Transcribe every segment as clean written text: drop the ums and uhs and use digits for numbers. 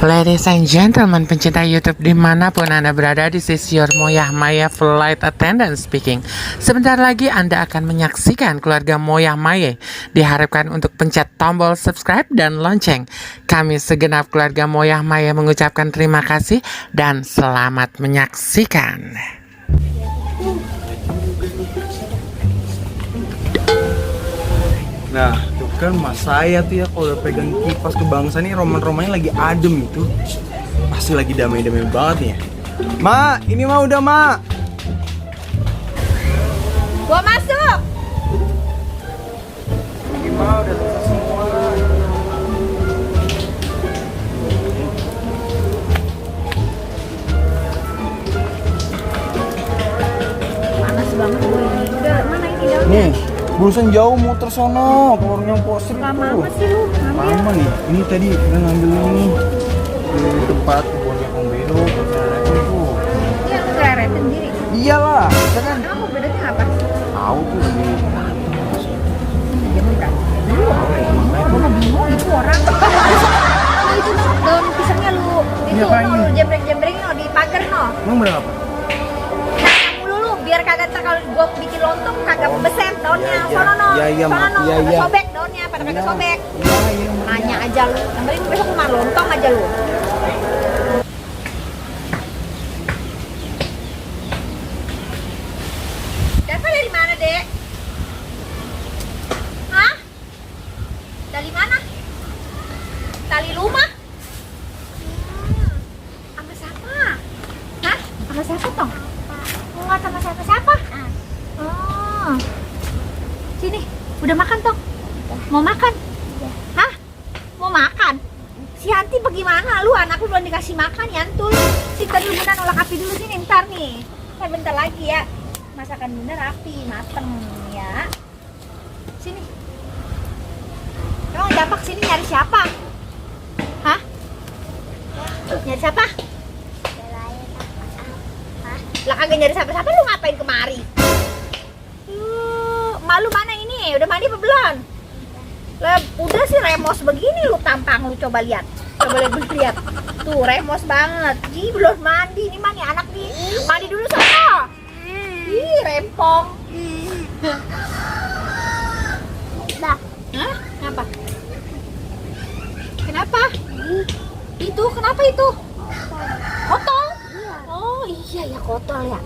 Ladies and gentlemen, pencinta YouTube dimanapun Anda berada, this is your Moyah Maya Flight Attendant speaking. Sebentar lagi Anda akan menyaksikan keluarga Moyah Maya. Diharapkan untuk pencet tombol subscribe dan lonceng. Kami segenap keluarga Moyah Maya mengucapkan terima kasih dan selamat menyaksikan. Nah, tuh kan mas saya tuh ya kalau udah pegang kipas kebangsaan nih roman-romannya lagi adem itu. Pasti lagi damai-damai banget nih ya. Ma, ini mah udah, Ma. Gua masuk. Ini mah udah selesai semua. Panas banget gue ini. Udah, mana ini daunnya? Nih, barusan jauh muter sono ke warung yang poster itu. Lama amat sih lu. Lama nih. Ini tadi kita ngambil ini di tempat kebunnya Kang Bedo, itu tuh. Iya, lu kereretin sendiri. Iyalah, kita kan Emang mau bedanya apa? tahu tuh lagi Jaman berapa? Gua mah bingung itu orang. Nah, itu no, daun pisangnya lu. Itu Diapain? no, lu jembreng-jembrengin no, di pagar no. emang berapa? Nah, mulu lu biar kagak ntar kalau gua bikin lontong kagak beset daunnya. Sono no. Iya, Sono no, iya, kagak iya. sobek daunnya, pada kagak sobek. Iya, iya. Nanya aja lu. Yang penting besok rumah lontong aja lu. Deva dari mana, Dek? Hah? Dari mana? Tali rumah? Sama siapa? Hah? Sama siapa, Tong? Enggak sama siapa-siapa? Oh. Sini, udah makan, Tong? Mau makan? Hah? Mau makan? Si Hanti bagaimana? Lu anak lu belum dikasih makan, Yantul. Sini tadi Bunda nolak api dulu sini, ntar nih. Bentar lagi ya. Masakan Bunda rapi, mateng ya. Sini. Emang dampak sini nyari siapa? Hah? Nyari siapa? Lah kagak nyari siapa-siapa, lu ngapain kemari? Malu mana ini? Udah mandi apa belum? Lah udah sih remos begini lu tampang lu, coba lihat. Coba lihat. Tuh remos banget. Ih belum mandi nih mah nih anak nih. Mandi dulu sana. Ih rempong. Dah. Hah? Kenapa? Kenapa? Itu kenapa itu? Kotor? Oh iya ya kotor ya.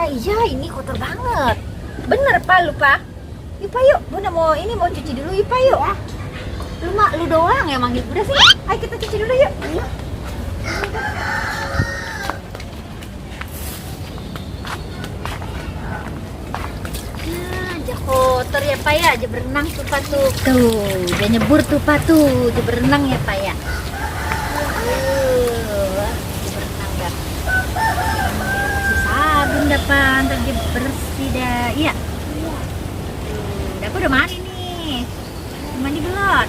Iya ini kotor banget. Bener Pak lupa. Yuk Pak yuk. Bunda mau ini mau cuci dulu yuk Pak yuk. Lu doang yang manggil. Udah sih. Ayo kita cuci dulu yuk. Aja kotor ya Pak ya, aja berenang tuh Pak tuh. Tuh, udah nyebur tuh Pak tuh, aja berenang ya Pak ya. Aja berenang dah. Kasih sabun dah Pak, ntar dia bersih dah. Iya. Udah aku udah mandi nih. Mandi belum?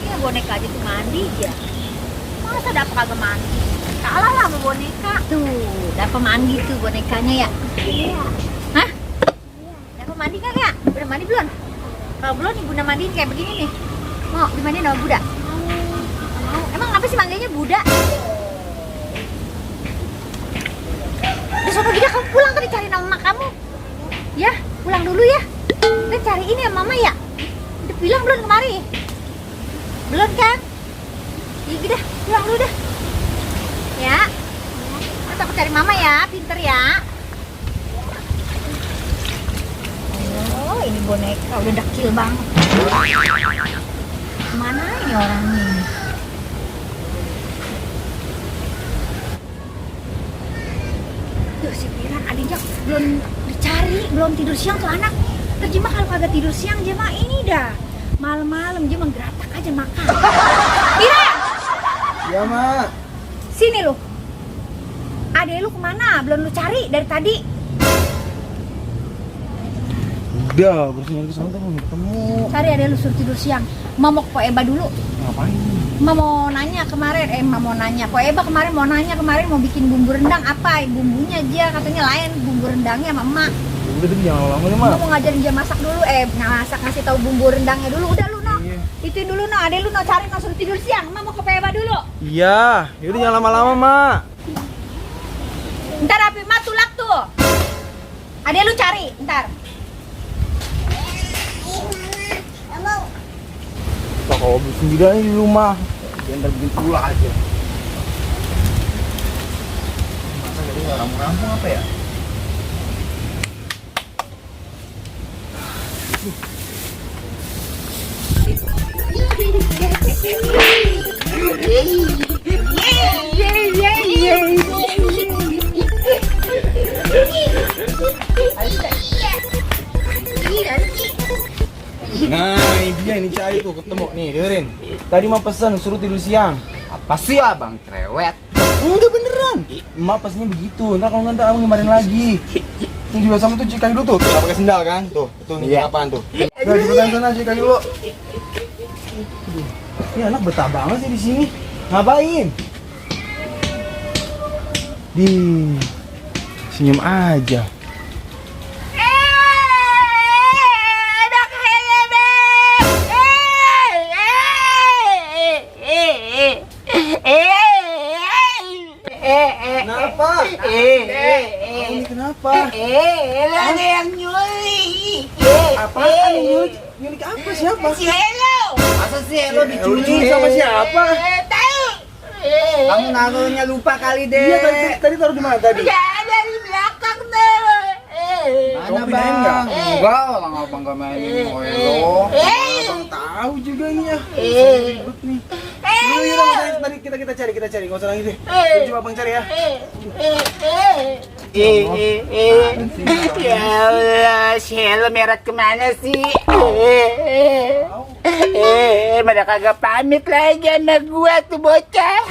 Iya boneka aja tuh mandi ya. Masa dapet kagak mandi? Kalah lah sama boneka. Tuh, dapet mandi tuh bonekanya ya. Iya. Hah? Dapet mandi kagak? Udah mandi belum? Kalau belum nih Bunda mandiin kayak begini nih. Mau dimandiin sama Buddha? Mau. Emang apa sih manggilnya Buddha? Udah sono Gida kamu pulang tadi cari nama kamu. Ya, pulang dulu ya. Kita cari ini ya Mama ya. Udah bilang belum kemari? Belum kan? Iya Gida, pulang dulu dah. Ya. Kita aku cari Mama ya, pinter ya. Oh, ini boneka udah dakil banget. Mana ini orangnya ini? Tuh si Piran adiknya belum dicari, belum tidur siang tuh anak. Terjemah kalau kagak tidur siang dia mah ini dah. Malam-malam dia menggeratak aja makan. Piran! Ya, Mak. Sini lu. Adek lu kemana? Belum lu cari dari tadi. Udah, barusan nyari kesana tuh belum ketemu. Cari adek lu suruh tidur siang. Mau ke Po Eba dulu. Ngapain? Mau nanya kemarin, mau nanya. Po Eba kemarin mau nanya kemarin mau bikin bumbu rendang apa? Bumbunya dia katanya lain bumbu rendangnya sama emak. Udah tapi jangan lama ya, Mak. Mau ngajarin dia masak dulu, masak ngasih tahu bumbu rendangnya dulu. Udah lu no. Iya. Ituin dulu no, adek lu no cari no suruh tidur siang. Emak mau ke Peba dulu. Iya, yaudah jangan lama-lama, Mak. Ntar api mah tulak tuh. Adek lu cari, ntar. Pak, kalau beli sendirian di rumah, jangan bikin pula aja. Masa jadi nggak rampung-rampung apa ya? Nah, ini dia ini cari tuh ketemu nih, dengerin. Tadi mah pesan suruh tidur siang. Apa sih abang cerewet? Udah beneran. Emak pesannya begitu. Ntar kalau nggak abang ngimarin lagi. Yang juga sama tuh cek dulu tuh. Nggak pakai sendal kan? Tuh, nih Iya. apaan tuh? Udah cepetan sana cek dulu. Ini anak betah banget sih di sini. Ngapain? Di senyum aja. Kenapa? Ini kenapa? Ada yang nyulik. Apaan nyulik? Nyulik apa? Siapa? Si Hello. Masa si Hello diculik? Sama siapa? Tahu. Kamu naruhnya lupa kali deh. Iya tadi taruh di mana tadi? Ya ada di belakang tuh. Kamu Mana pindahin nggak? Enggak, orang abang gak mainin Hello. Abang tahu juga ini ya. Ribet nih. Yaudah, tadi kita cari, nggak usah lagi deh. Coba abang cari ya. Ya Allah, si Hello merat kemana sih? Mana kagak pamit lagi sama gua tuh bocah.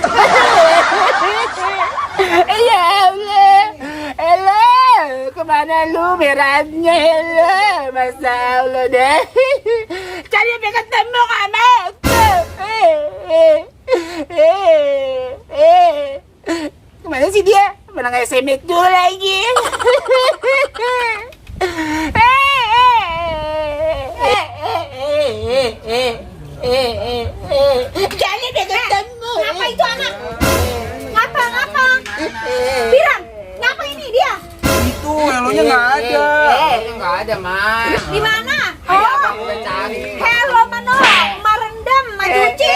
Ya Allah, Hello, kemana lu meratnya Hello? Masa Allah deh, cari sampai ketemu sama aku. Kemana sih dia? Mana nggak SMS dulu lagi? Jadi dia ketemu. Ngapa itu anak? Ngapa? Piran, ngapa ini dia? Itu elonya nggak ada. Nggak ada, Mak. Di mana? Ayo, abang udah cari. Hello mano, marendam, majuci.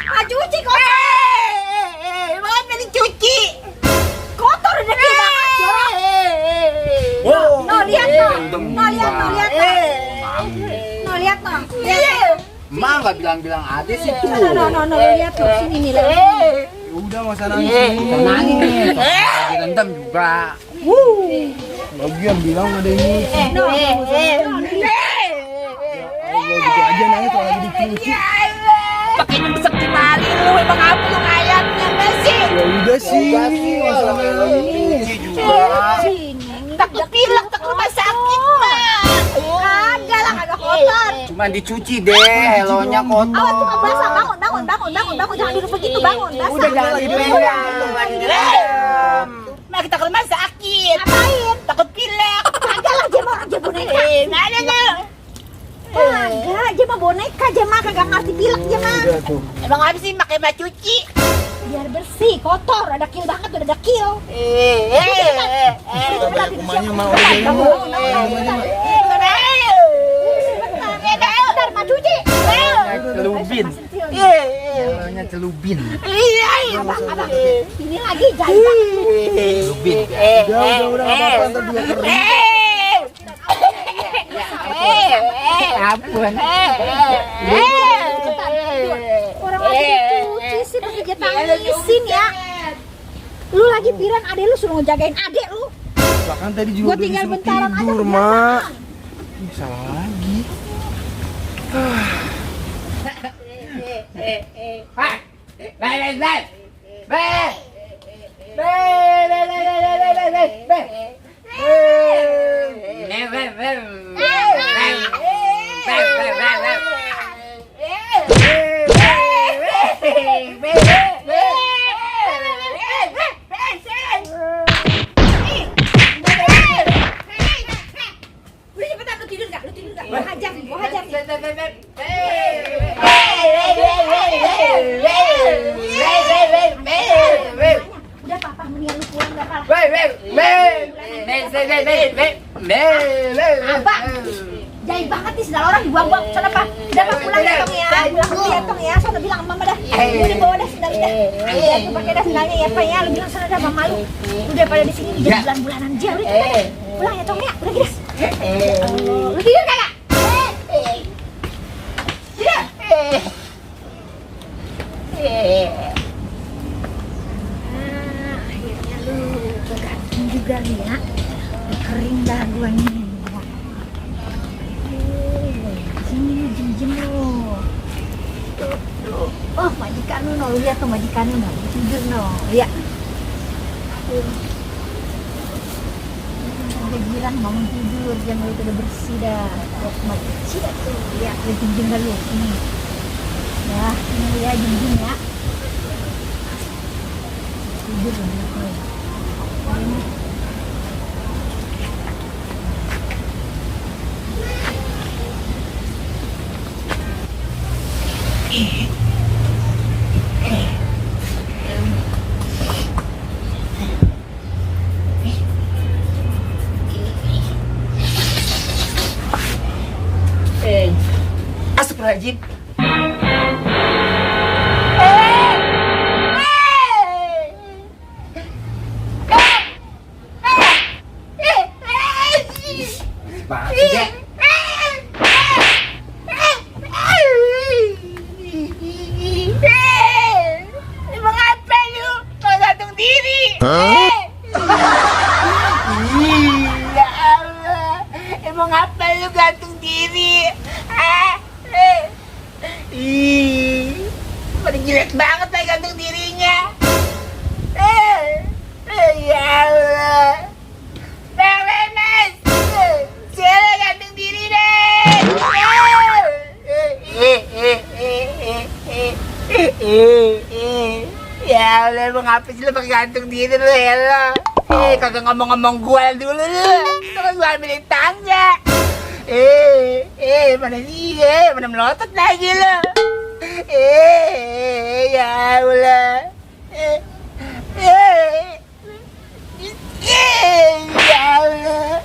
Majuci kotor. Bukan pengen cuci. Kotor udah kira banget. No, lihat no. No, lihat no. No, lihat no. Mak nggak bilang-bilang ada sih tuh. No, lihat tuh sini nih. Lihat. Udah nggak usah nangis. Nangis nih. Direndam juga. Bagian bilang ada ini. No. Gitu aja nangis kalau lagi dicuci. Pakai nyemsek di tali lu, emang apa lu ayamnya masih? Ya udah sih. Masalah ini. Sini. Takut pilek, takut rumah sakit, Mak. Kagak kotor. Cuma dicuci deh, helonya kotor. Awas tuh basah, bangun. Jangan duduk begitu, bangun. Basah. Udah jangan direndam, lagi direndam. Mak kita ke rumah sakit. Ngapain? Takut pilek. Kagak lah, dia mau aja boneka. Nggak ada. Kagak, dia mah boneka, dia mah kagak ngerti pilek dia mah. Udah tuh. Emang apa sih pakai baju cuci? Biar bersih, kotor, ada kil banget, udah ada kil. Kita bayar rumahnya mah udah jadi. Bentar, Pak Cuci. Celubin. Iya. Helonya celubin. Abang. Ini lagi jahitan. Celubin. Udah nggak apa-apa ntar juga kering. Ampun. Orang lagi dicuci sih pakai dia tangisin ya. Lu lagi piran adek lu suruh ngejagain adek lu. Lah kan tadi juga Gua udah tinggal disuruh bentaran aja tidur, kebiasaan. Mak. Ih, salah lagi. Udah cepetan lu tidur gak? Gua hajar. Abang, jahil banget nih segala orang dibuang-buang. Sana Pak, udah Pak pulang ya Tong ya. Pulang dulu ya Tong ya. Sana bilang sama Mama dah. Udah bawa dah sendal dah. Udah tuh pakai dah sendalnya ya Pak ya. Lu bilang sana dah Mama lu. Udah pada di sini jadi bulan-bulanan aja. Udah cepet. Pulang ya Tong ya. Udah gitu. Lu tidur kagak? Tidur. Akhirnya lu kegantung juga nih ya. Udah kering dah gua nih. Sini jim lo. Tuh. Oh majikan lu no, lihat tuh majikan lu no, tidur no, ya. Udah bilang mau tidur, jangan lu udah bersih dah. Oh majikan dah tuh, lihat udah jim dah lu ini. Ya, ini ya jim ya. Tidur lah. Astagfirullahaladzim. Emang apa lu? Mau gantung diri? Ya Allah, emang apa lu gantung diri? Pada jelek banget lah gantung dirinya. Ya Allah. Bang Lemes, saya gantung diri deh. Ya Allah, emang apa sih lu pakai gantung diri lu ya lo? Kagak ngomong-ngomong gua dulu lu. Terus gua ambilin tangga. Mana sih? Mana melotot lagi lo? Ya Allah. Ya Allah.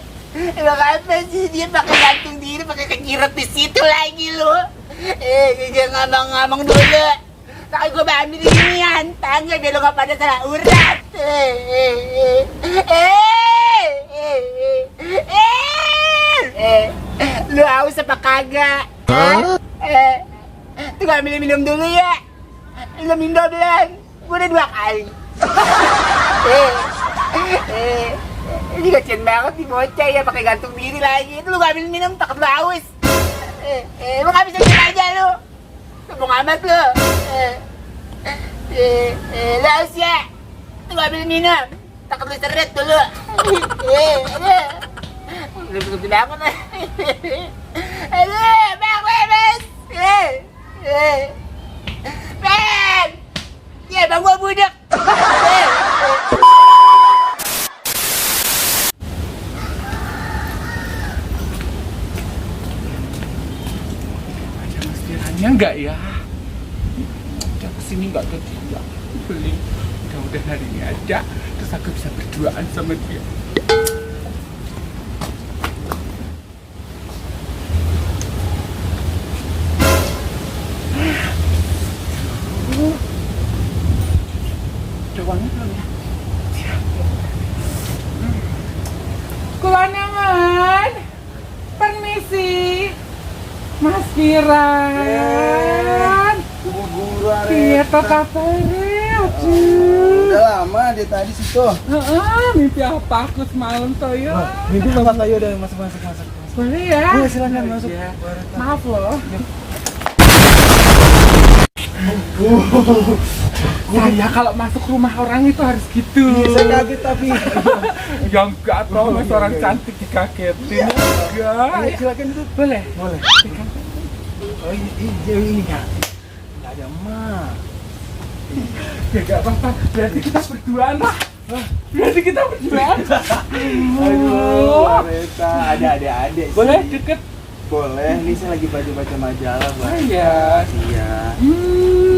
Emang apa sih dia pakai gantung diri, pakai kejirat di situ lagi lo? Jangan ngomong-ngomong dulu. Takut gue ambil inian tangga biar lo gak pada salah urat. Lu haus apa kagak? Tuh gak ambil minum dulu ya. Lu minum belum? Gue udah 2 kali. Ini kasian banget nih bocah ya pakai gantung diri lagi. Itu lu gak ambil minum takut lu haus. Lu gak bisa minum aja lu. Sombong amat lu. Lu haus ya. Lu gak ambil minum takut lu seret dulu. Belum begitu banget. Aduh, Bang Lemes. Bang. Ya, Bang gua budak. Ada mestirannya enggak ya? Udah kesini enggak ada dia. Beli. Mudah-mudahan hari ini ada. Terus aku bisa berduaan sama dia. Udah wangi belum ya? Kulanangan. Permisi. Mas Kiran. Guru-guru Iya, toh kabarnya. Aduh. Udah lama dia tadi situ. Mimpi apa aku semalam toh ya? Mimpi apa kayu udah masuk. Boleh ya? Boleh, silakan masuk. Ya. Maaf loh. Saya kalau masuk rumah orang itu harus gitu. Iya, saya kaget tapi. Ya enggak toh, mas orang cantik dikagetin. Enggak. Ayo, silakan duduk. Boleh? Boleh. Oh ini enggak. Enggak ada emak. Ya enggak apa-apa. Berarti kita berduaan lah. Berarti kita berduaan. Aduh, Reta, ada adik. Boleh deket? Boleh. Ini saya lagi baca majalah, Bang. Iya. Iya.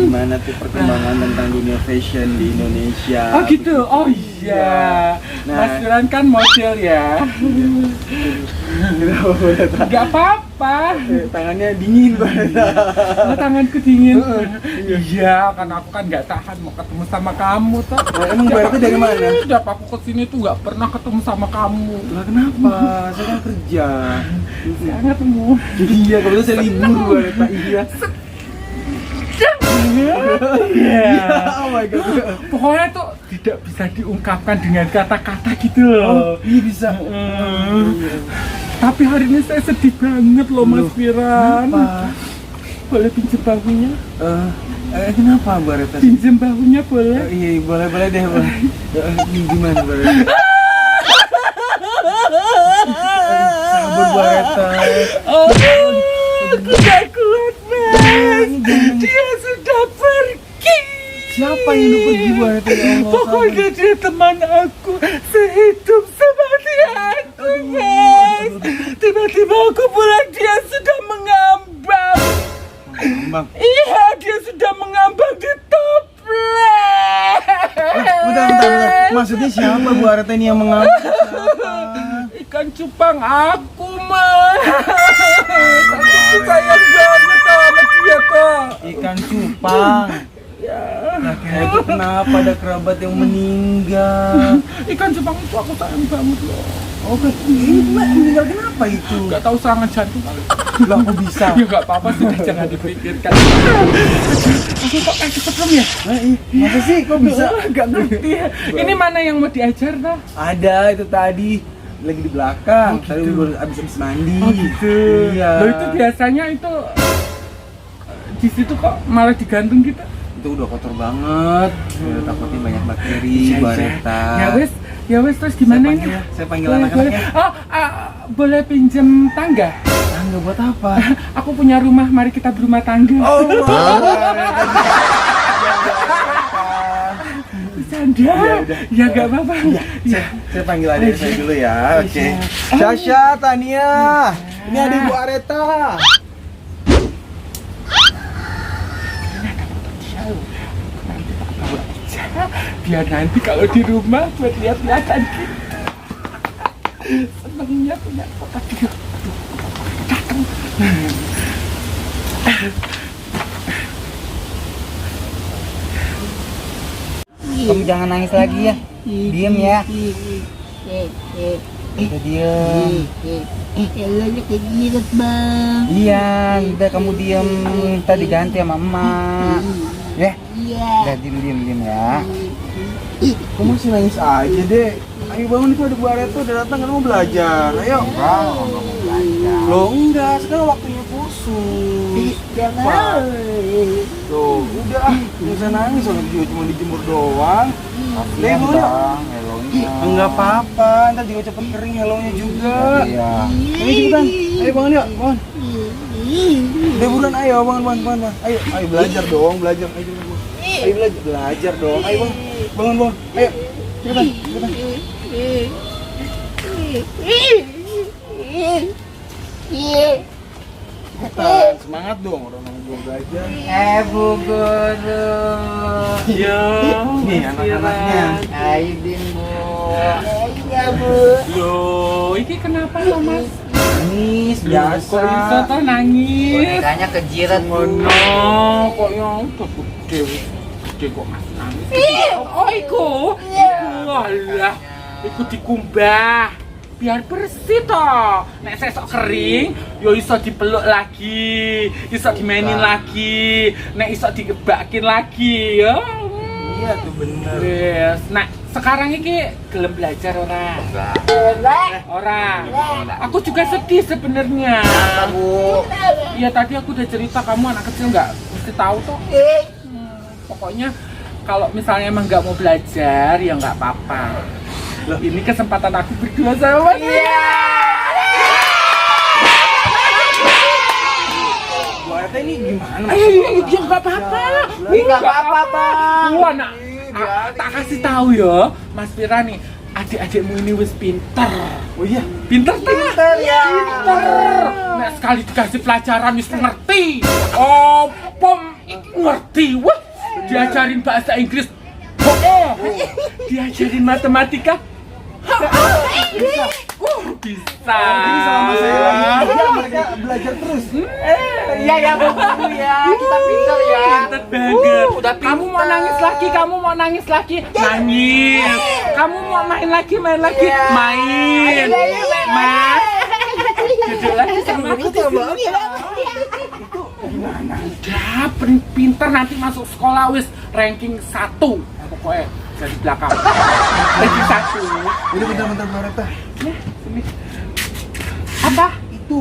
gimana tuh perkembangan tentang dunia fashion di Indonesia. Oh gitu, oh iya. Nah. Mas Firan kan model ya. Kenapa Bareta? Gak apa-apa. Tangannya dingin Bareta. Oh, tanganku dingin. Iya, karena aku kan gak tahan mau ketemu sama kamu toh. Emang Bareta dari mana? Udah aku kesini tuh gak pernah ketemu sama kamu. Lah kenapa? Saya kan kerja. Saya ketemu. Iya, kebetulan saya libur Bareta. Iya. Iya. Oh my god. Pokoknya tuh tidak bisa diungkapkan dengan kata-kata gitu loh. Oh, iya bisa. Tapi hari ini saya sedih banget loh Mas Firan. Kenapa? Boleh pinjem bahunya? Kenapa Bareta? Pinjem bahunya boleh? Iya, boleh deh, boleh. Gimana Bareta? Sabar Bareta. Aku gak kuat Mas. Dia sudah pergi. Siapa yang udah pergi Bareta ya Allah? Pokoknya dia teman aku sehidup semati aku Mas. Tiba-tiba aku pulang dia sudah mengambang. Bang. Iya, dia sudah mengambang di toples. Bentar. Maksudnya siapa Bareta ini yang mengambil? Siapa? Ikan cupang aku Mas. Aku sayang banget sama dia kok. Ikan cupang. Nah, kira itu kenapa ada kerabat yang meninggal? Ikan cupang itu aku sayang banget loh. Oh, meninggal kenapa itu? Gak tahu serangan jantung. Lah, kok bisa? Ya gak apa-apa sih, jangan dipikirkan. Aku kok kasih sebelum ya? Masa sih kok bisa? Gak ngerti ya. Ini mana yang mau diajar toh? Ada itu tadi lagi di belakang. Tadi baru abis mandi. Oh gitu. Iya. Loh itu biasanya itu di situ kok malah digantung gitu. Itu udah kotor banget. Udah takutnya banyak bakteri, Bareta. Ya wes terus gimana ini? Saya panggil Boleh. anak-anaknya. Oh, boleh pinjem tangga? Tangga buat apa? Aku punya rumah, mari kita berumah tangga. Oh, Bareta. Bercanda? Ya gak apa-apa. Saya panggil adik saya dulu ya. Oke. Sasha, Tania. Ini adik Bu Areta. Biar nanti kalau di rumah buat lihat-lihatan gitu. Senengnya punya kotak dia. Datang. Kamu jangan nangis lagi ya. Diem ya. Udah diem. Eloknya kegiret bang. Iya, udah kamu diem. Tadi ganti sama emak. Ya. Iya. Udah diem ya. Kok masih nangis aja, Dek? Ayo bangun, itu ada Bu Areta udah datang, kan mau belajar. Ayo. Enggak mau belajar. Loh, enggak, sekarang waktunya kursus. Jangan. Tuh, udah ah, nggak usah nangis, soalnya juga cuma dijemur doang. Dek, Kasihan dulu yuk. bang, hellonya. Enggak apa-apa, ntar juga cepet kering hellonya juga. Iya. Ayo cepetan, ayo bangun yuk, bangun. Udah buruan, ayo bangun. Ayo belajar dong, belajar. Ayo belajar dong, ayo bangun. Ayo, cepetan. Cepetan, semangat dong orang mau belajar. Bu Guru. Yo. Nih anak-anaknya. Ayo Din Bu. Yo, ini kenapa lo Mas? Nangis Kok bisa toh nangis? Bonekanya kejirat Bu. Ngono, kok yang gede kok Mas nangis. Oh, iku. Walah, iku dikumbah. Biar bersih toh. Nek sesok kering, yo iso dipeluk lagi, iso dimainin lagi, nek iso digebakin lagi, ya. Iya tuh bener. Yes. Nah, sekarang ini gelem belajar ora? Ora. Aku juga sedih sebenarnya. Bu. Iya tadi aku udah cerita, kamu anak kecil nggak mesti tahu toh. Pokoknya kalau misalnya emang nggak mau belajar ya nggak apa-apa. Ini kesempatan aku berdua sama dia. Bu Areta ini gimana? Ya nggak apa-apa. Nggak apa-apa, Bang. Wah, nak, tak kasih tahu ya, Mas Fira nih, adik-adikmu ini wis pinter. Oh iya, Pinter tak? Pinter ya. Pinter. Nek sekali dikasih pelajaran wis ngerti. Oh, pom iki ngerti. Wah, diajarin bahasa Inggris. Oh, diajarin matematika. Bisa. Bisa. Jadi selama saya lagi kerja mereka belajar terus. Iya ya Bu Guru ya, kita pintar ya. Pintar banget. Udah Kamu mau nangis lagi, kamu mau nangis lagi, nangis. Kamu mau main lagi, main. Mas, duduk lagi sama aku. Gimana? Udah, pintar nanti masuk sekolah wis ranking 1. Pokoknya dari belakang. Ranking 1. Udah bentar Mbak Reta. Ya, sini. Apa? Itu.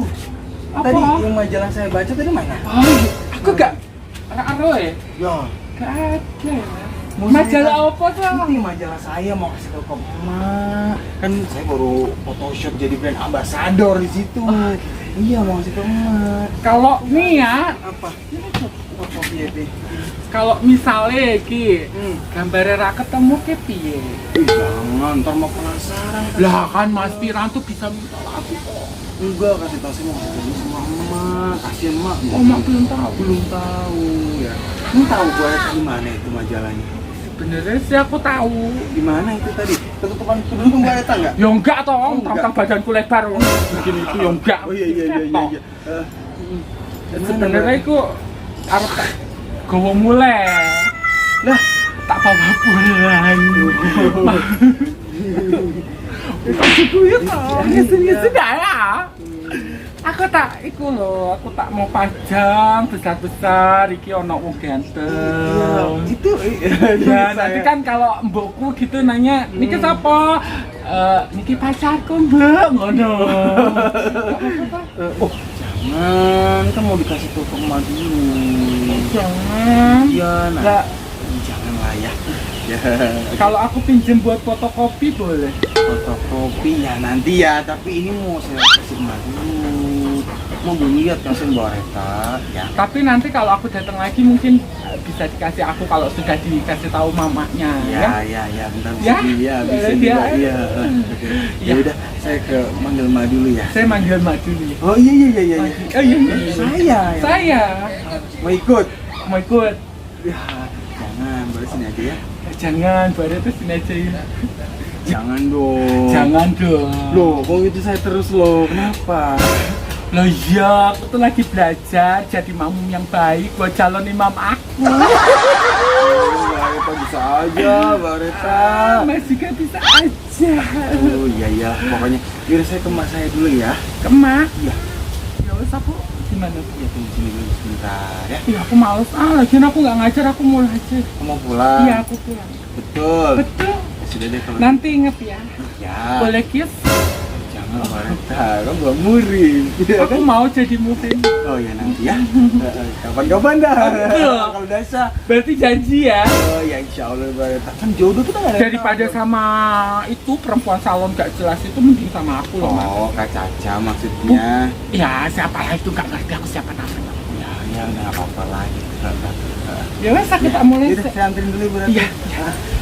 Apa? Tadi yang majalah saya baca tadi mana? Oh, iya. Aku gak aro ya? Ya. Gak ada ya. Mau Majalah cerita- apa tuh? Ini majalah saya mau kasih tahu ke Emak. Kan saya baru photoshoot jadi brand ambassador di situ. Iya mau kasih tahu Emak. Kalau nih ya, Apa? Apa piye? kalau misalnya Ki, Hmm. gambarnya ra ketemu ke piye? Jangan, ntar mau penasaran. Lah kan Mas Piran tuh bisa minta lagu kok. Enggak, kasih tahu saya mau kasih tahu sama Emak. Kasian Emak. Oh, Mak belum tahu. Belum tahu ya. Lu tahu gua di mana itu majalahnya? Sebenarnya sih aku tahu. Di mana itu tadi? Ketutupan kedua Mbak Reta enggak? Ya enggak toh, Oh, enggak. tentang badanku lebar. Bikin itu ya enggak. Oh iya. Toh. Sebenarnya Mana, aku arep tak gowo mulai. Lah, Tak bawa pulang. Aku ya toh, ngisi ya. Aku tak iku lho, aku tak mau pajang besar-besar iki ono wong ganteng. itu Ya, nanti kan kalau mbokku gitu nanya, niki sapa? Niki pacarku, Mbak. Ngono. oh, jangan, kan mau dikasih tahu ke Emak dulu. Jangan. Iya, nah. Lah, Jangan lah ya. Ya, kalau aku pinjem buat fotokopi boleh. fotokopi ya nanti ya, tapi ini mau saya kasih Emak dulu. Mau lihat kasih Mbak Reta ya. Tapi nanti kalau aku datang lagi mungkin bisa dikasih aku kalau sudah dikasih tahu mamanya. Ya, bentar Ya, bisa boleh juga. dia. Iya. Ya. Ya udah, saya ke manggil Emak dulu ya. Saya manggil Mbak dulu. Oh iya. Oh iya. Saya. Saya Mau ikut? mau ikut. Ya, jangan, baru sini aja ya. Jangan, baru itu sini aja ya. Jangan dong. Jangan dong. Loh, kok itu saya terus loh. Kenapa? Loh iya, aku tuh lagi belajar jadi makmum yang baik buat calon imam aku. Mbak Reta bisa aja, Mbak Reta. Masih gak bisa aja. Oh iya, pokoknya yaudah saya ke Emak saya dulu ya. Kemak. Iya. Ya wes aku gimana? Ya tunggu sini dulu sebentar ya. Ya aku males. Lagian aku nggak ngajar, aku mau belajar. Kamu mau pulang? Iya aku pulang. Betul. Betul. Ya, sudah deh kalau. Nanti inget ya. Ya. Boleh kiss? Jangan Mbak Reta, kamu gak murim. Iya Aku kan? mau jadi murim. Oh ya nanti ya. Kapan-kapan dah. Betul. Kalau dasa. Berarti janji ya. Oh ya insya Allah Mbak Reta. Kan jodoh kita nggak ada. yang Daripada tahu. sama itu perempuan salon gak jelas itu mending sama aku loh. Mak. Oh Kak Caca maksudnya. Ya siapa lah itu gak ngerti aku siapa namanya. Ya nggak apa-apa lagi. Ya wes aku tak mulai. Yaudah, saya anterin dulu Bu Reta. Iya.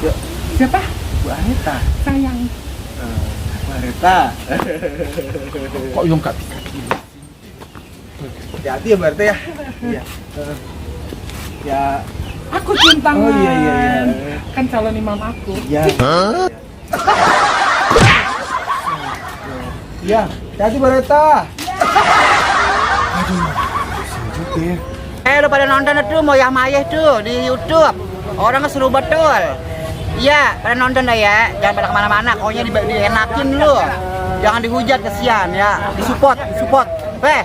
Yuk, Siapa? Bu Anita. Sayang. Bu Reta. Kok yang gak bisa gini? Hati-hati ya Bu Reta ya. Iya. Ya. Aku cium tangan. Oh, iya. Kan calon imam aku. Ya. Iya. Hati-hati Bu Reta. Aduh. Pusing juga ya. Udah pada nonton tuh Moyah Mayeh tuh di YouTube. Orangnya seru betul. Iya, pada nonton dah ya. Jangan pada kemana-mana. Pokoknya dienakin lu. Jangan dihujat kesian ya. Disupport. Heh.